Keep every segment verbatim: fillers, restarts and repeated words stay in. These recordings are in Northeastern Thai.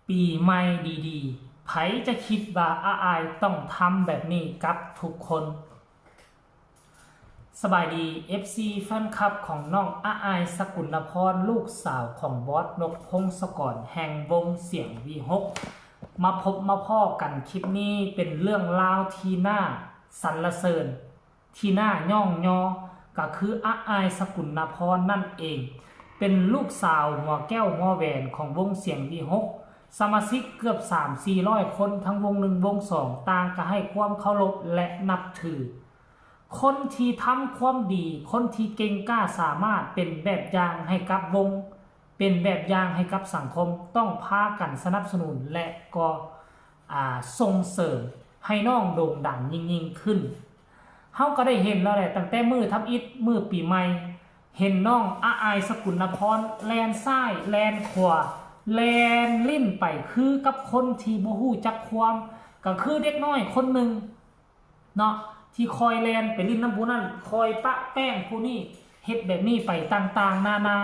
ปีใหม่ดีๆ ไผจะคิดว่าอาอายต้องทำแบบนี้กับทุกคน สบายดี เอฟซี แฟนคลับของน้องอาอาย สกุลนพร ลูกสาวของบอส นกพงศกร แห่งวงเสียง วีหก มาพบมาพ้อกันคลิปนี้เป็นเรื่องราวที่น่าสรรเสริญ ที่น่าย่องยอ ก็คืออาอาย สกุลนพร นั่นเอง เป็นลูกสาวหัวแก้วหัวแหวนของวงเสียง วีหก สมาชิกเกือบ สามสี่ร้อย คน ทั้งวงหนึ่งวงสอง ต่างก็ให้ความเคารพและนับถือ คนที่ทำความดี คนที่เก่งกล้าสามารถ เป็นแบบอย่างให้กับวง เป็นแบบอย่างให้กับสังคม ต้องพากันสนับสนุนและก็ อ่า ส่งเสริมให้น้องโด่งดังยิ่งๆขึ้น เฮาก็ได้เห็นแล้วแหละ ตั้งแต่มื้อทำอิฐ มื้อปีใหม่ เห็นน้องอาอาย สกุลนพร แล่นซ้าย แล่นขวา แล่นลิ้นไป คือกับคนที่บ่ฮู้จักความ ก็คือเด็กน้อยคนหนึ่งเนาะ ที่คอยแล่นไปลิ้นนำผู้นั้น คอยปะแป้งผู้นี้ เฮ็ดแบบนี้ไปต่างๆนานา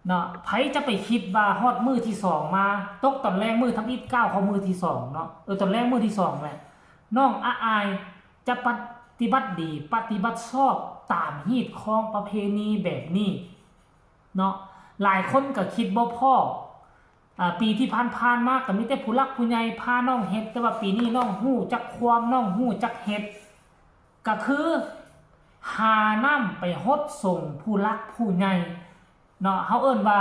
เนาะ ไผจะไปคิดว่าฮอดมื้อที่สองมา ตกตอนแลงมื้อทำอิฐ ก้าวเข้ามื้อที่สองเนาะ เออ ตอนแลงมื้อที่สองแหละ น้องอาอายจะปฏิบัติดี ปฏิบัติชอบตามฮีตคองประเพณีแบบนี้เนาะ หลายคนก็คิดบ่พ้อ อ่า ปีที่ผ่านๆมาก็มีแต่ผู้หลักผู้ใหญ่พาน้องเฮ็ด แต่ว่าปีนี้น้องฮู้จักความ น้องฮู้จักเฮ็ด ก็คือหาน้ำไปหดสรงผู้หลักผู้ใหญ่เนาะ เฮาเอิ้นว่า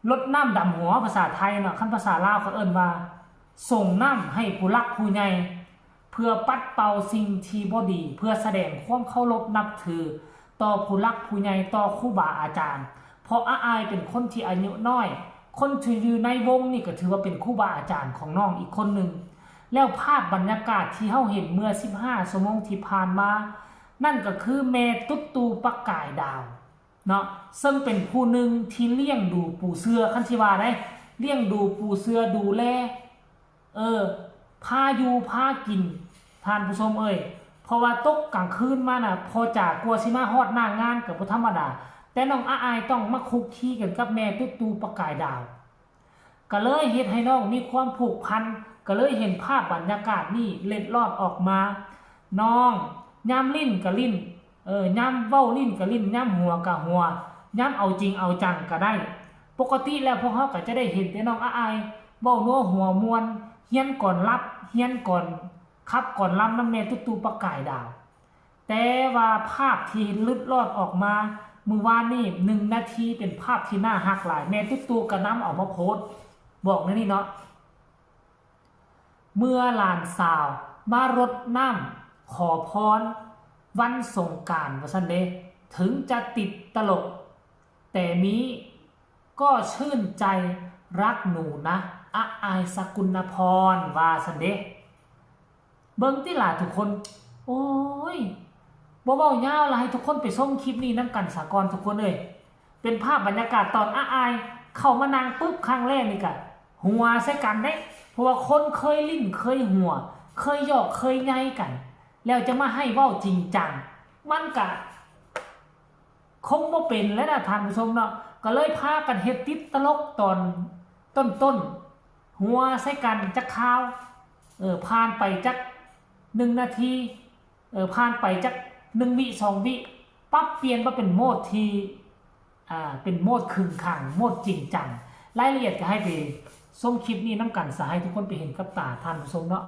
รดน้ำดำหัวภาษาไทยเนาะ คันภาษาลาวเขาเอิ้นว่าสรงน้ำให้ผู้หลักผู้ใหญ่ เพื่อปัดเป่าสิ่งที่บ่ดี เพื่อแสดงความเคารพนับถือต่อผู้หลักผู้ใหญ่ ต่อครูบาอาจารย์ เพราะอาอายเป็นคนที่อายุน้อย คนที่อยู่ในวงนี่ก็ถือว่าเป็นครูบาอาจารย์ของน้องอีกคนหนึ่ง แล้วภาพบรรยากาศที่เฮาเห็นเมื่อ สิบห้า ชั่วโมงที่ผ่านมา นั่นก็คือแม่ตุ๊ดตู่ประกายดาวเนาะ ซึ่งเป็นผู้หนึ่งที่เลี้ยงดูปูเสือ คันสิว่าได้ เลี้ยงดูปูเสือ ดูแล เออ พาอยู่พากิน ท่านผู้ชมเอ้ย เพราะว่าตกกลางคืนมาน่ะ พ่อจ๋ากว่าสิมาฮอดหน้างานก็บ่ธรรมดา แต่น้องอาอายต้องมาคุกคีกันกับแม่ตุ๊ดตู่ประกายดาว ก็เลยเฮ็ดให้น้องมีความผูกพัน ก็เลยเห็นภาพบรรยากาศนี้เล็ดลอดออกมา น้องยามลิ้นก็ลิ้น เออ ยามเว้าลิ้นก็ลิ้น ยามหัวก็หัว ยามเอาจริงเอาจังก็ได้ ปกติแล้วพวกเฮาก็จะได้เห็นแต่น้องอาอายเว้านัวหัวม่วน เฮียนกลอนลับ เฮียนกลอนขับกลอนลำนำแม่ตุ๊ดตู่ประกายดาว แต่ว่าภาพที่เล็ดลอดออกมามื้อวานนี้ หนึ่งนาที เป็นภาพที่น่าฮักหลาย แม่ตุ๊ดตู่ก็นำเอามาโพสต์ บอกแนวนี้เนาะ เมื่อหลานสาวมารดน้ำขอพรวันสงกรานต์ ว่าซั่นเด้ ถึงจะติดตลก แต่มีก็ชื่นใจรักหนูนะ อาอาย สกุลนพร ว่าซั่นเด้ เบิ่งติล่ะทุกคน โอ้ย บ่เว้ายาวล่ะ ให้ทุกคนไปชมคลิปนี้นำกันซะก่อนทุกคนเอ้ย เป็นภาพบรรยากาศตอนอาอายเข้ามานั่งปุ๊บครั้งแรกนี่กะหัวใส่กันเด้ เพราะว่าคนเคยลิ้นเคยหัว เคยหยอกเคยใยกัน แล้วจะมาให้เว้าจริงจัง มันกะคงบ่เป็นแล้วนะท่านผู้ชมเนาะ ก็เลยพากันเฮ็ดติดตลกตอนต้นๆ หัวใส่กันจักคราว เออ ผ่านไปจักหนึ่งนาที เออ ผ่านไปจักหนึ่งวิสองวิ ปรับเปลี่ยนมาเป็นโหมดที่ อ่า เป็นโหมดขึงขัง โหมดจริงจัง รายละเอียดก็ให้ไปชมคลิปนี้นำกันซะ ให้ทุกคนไปเห็นกับตาท่านผู้ชมเนาะ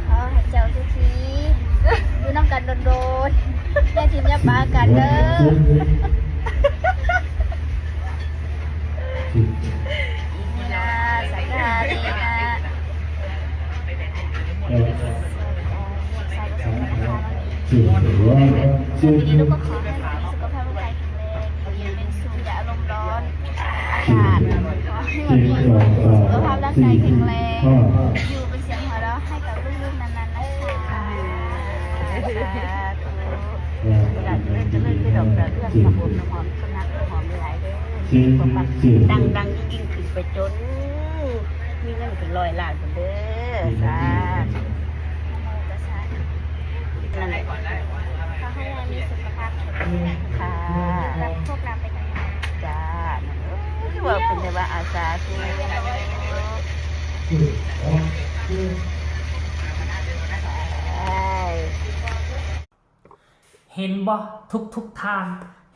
ขอให้เจ้าทุกทีอยู่นำกันโดนๆ อย่าถิ่มอย่าปากันเด้อ นี่นะ สังฆาเดนะ สวัสดีลูก ก็ขอให้หนูมีสุขภาพร่างกายแข็งแรง อยู่เย็นเป็นสุข อย่าอารมณ์ร้อน อากาศ ขอให้วันนี้สุขภาพร่างกายแข็งแรง อยู่เป็นเสียงหัวเราะให้กับลูกๆนานๆนะคะ สาธุ หลานเจริญเจริญที่ดอกกระเดื่อง น้ำหอมน้ำหอมสนักน้ำหอมหลายๆเด้อ ความปังดังๆยิ่งๆขึ้นไปจน มีเงินเป็นร้อยล้านพุ้นเด้อ สาธุ นั่นแหละ ขอให้ยายมีสุขภาพแข็งแรง ค่ะ รับโชคลาภไปนานๆ จ้า นั่นเอ้ย เว้าเป็นแต่ว่าอาสาคือ เห็นบ่ ทุกทุกๆท่าน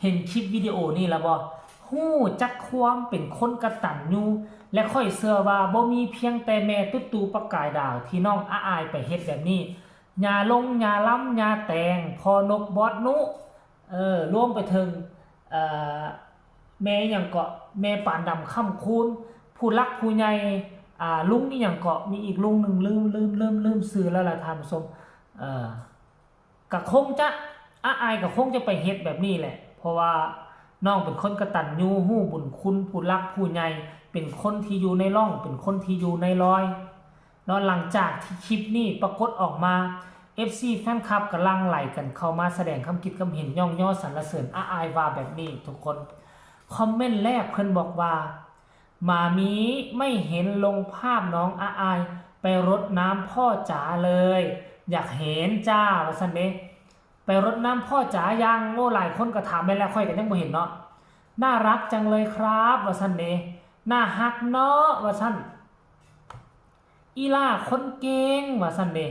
เห็นคลิปวิดีโอนี้แล้วบ่ ฮู้จักความเป็นคนกตัญญู และข้อยเชื่อว่าบ่มีเพียงแต่แม่ตุ๊ตู่ประกายดาวที่น้องอาอายไปเฮ็ดแบบนี้ ย่าลง ย่าลำ ย่าแตง พ่อนกบอสนุ เออ รวมไปถึง เอ่อ แม่หยังเกาะ แม่ปานดำค่ำคูณ ผู้หลักผู้ใหญ่ อ่า ลุงอีหยังเกาะ มีอีกลุงหนึ่ง ลืม ลืม ลืม ลืมชื่อแล้วล่ะท่านผู้ชม เอ่อ ก็คงจะ อาอายก็คงจะไปเฮ็ดแบบนี้แหละ เพราะว่าน้องเป็นคนกตัญญู ฮู้บุญคุณผู้หลักผู้ใหญ่ เป็นคนที่อยู่ในร่อง เป็นคนที่อยู่ในรอย เนาะ หลังจากที่คลิปนี้ปรากฏออกมา เอฟซี แฟนคลับก็หลั่งไหลกันเข้ามาแสดงความคิดความเห็น ย่องยอสรรเสริญอาอายว่าแบบนี้ทุกคน คอมเมนต์แรกเพิ่นบอกว่า หม่ามี้ไม่เห็นลงภาพน้องอาอายไปรดน้ำพ่อจ๋าเลย อยากเห็นจ้า ว่าซั่นเด้ ไปรดน้ำพ่อจ๋ายัง โอ้ หลายคนก็ถามแม่นแล้ว ข้อยก็ยังบ่เห็นเนาะ น่ารักจังเลยครับ ว่าซั่นเด้ น่าฮักเนาะ ว่าซั่น อีหล่าคนเก่ง ว่าซั่นเด้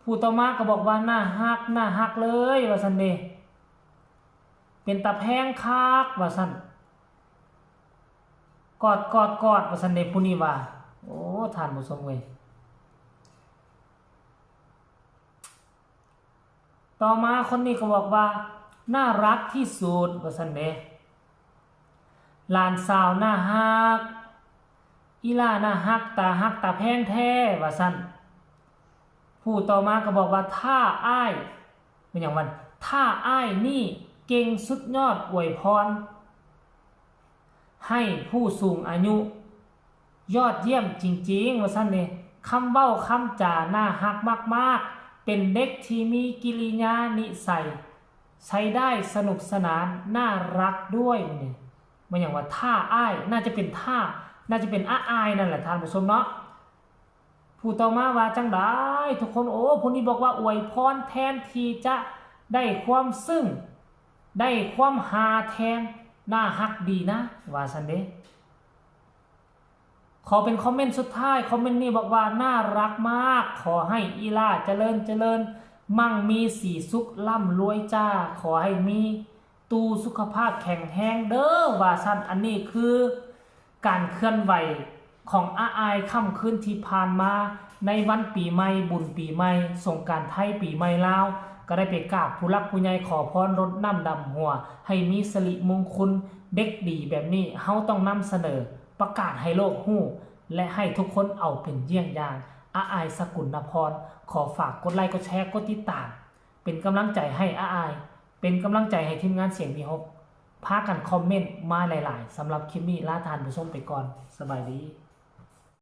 ผู้ต่อมาก็บอกว่า น่าฮัก น่าฮักเลย ว่าซั่นเด้ เป็นตาแพงคัก ว่าซั่น กอด กอด กอด ว่าซั่นเด้ ผู้นี้ว่า โอ้ ท่านผู้ชมเว้ย ต่อมาคนนี้ก็บอกว่า น่ารักที่สุด ว่าซั่นเด้ หลานสาวน่าฮัก อีหล่าน่าฮัก ตาฮัก ตาแพงแท้ ว่าซั่น ผู้ต่อมาก็บอกว่า ถ้าอ้าย เป็นอย่างวัน ถ้าอ้ายนี่เก่งสุดยอด อวยพร ให้ผู้สูงอายุ ยอดเยี่ยมจริงๆ ว่าซั่นเด้ คำเว้าคำจาน่าฮักมากๆ เป็นเด็กที่มีกิริยานิสัย ใช้ได้ สนุกสนาน น่ารักด้วย นี่ มันอย่างว่า ถ้าอ้าย น่าจะเป็นถ้า น่าจะเป็นอาอายนั่นแหละท่านผู้ชมเนาะ ผู้ต่อมาว่าจังใด ทุกคน โอ้ ผู้นี้บอกว่า อวยพรแทนที่จะได้ความซึ้ง ได้ความฮาแทน น่าฮักดีนะ ว่าซั่นเด้ ขอเป็นคอมเมนต์สุดท้าย คอมเมนต์นี้บอกว่า น่ารักมาก ขอให้อีหล่าเจริญเจริญ มั่งมีสีสุข ร่ำรวยจ้า ขอให้มี ตู่สุขภาพแข็งแรงเด้อ ว่าซั่น อันนี้คือการเคลื่อนไหวของอาอายค่ำคืนที่ผ่านมา ในวันปีใหม่ บุญปีใหม่ สงกรานต์ไทย ปีใหม่ลาว ก็ได้ไปกราบผู้หลักผู้ใหญ่ ขอพรรดน้ำดำหัว ให้มีสิริมงคล เด็กดีแบบนี้ เฮาต้องนำเสนอ ประกาศให้โลกฮู้ และให้ทุกคนเอาเป็นเยี่ยงอย่าง อาอาย สกุลนพร ขอฝากกดไลค์ กดแชร์ กดติดตาม เป็นกำลังใจให้อาอาย เป็นกำลังใจให้ทีมงานเสียงวีหก พากันคอมเมนต์มาหลายๆ สำหรับคลิปนี้ลาท่านผู้ชมไปก่อน สบายดี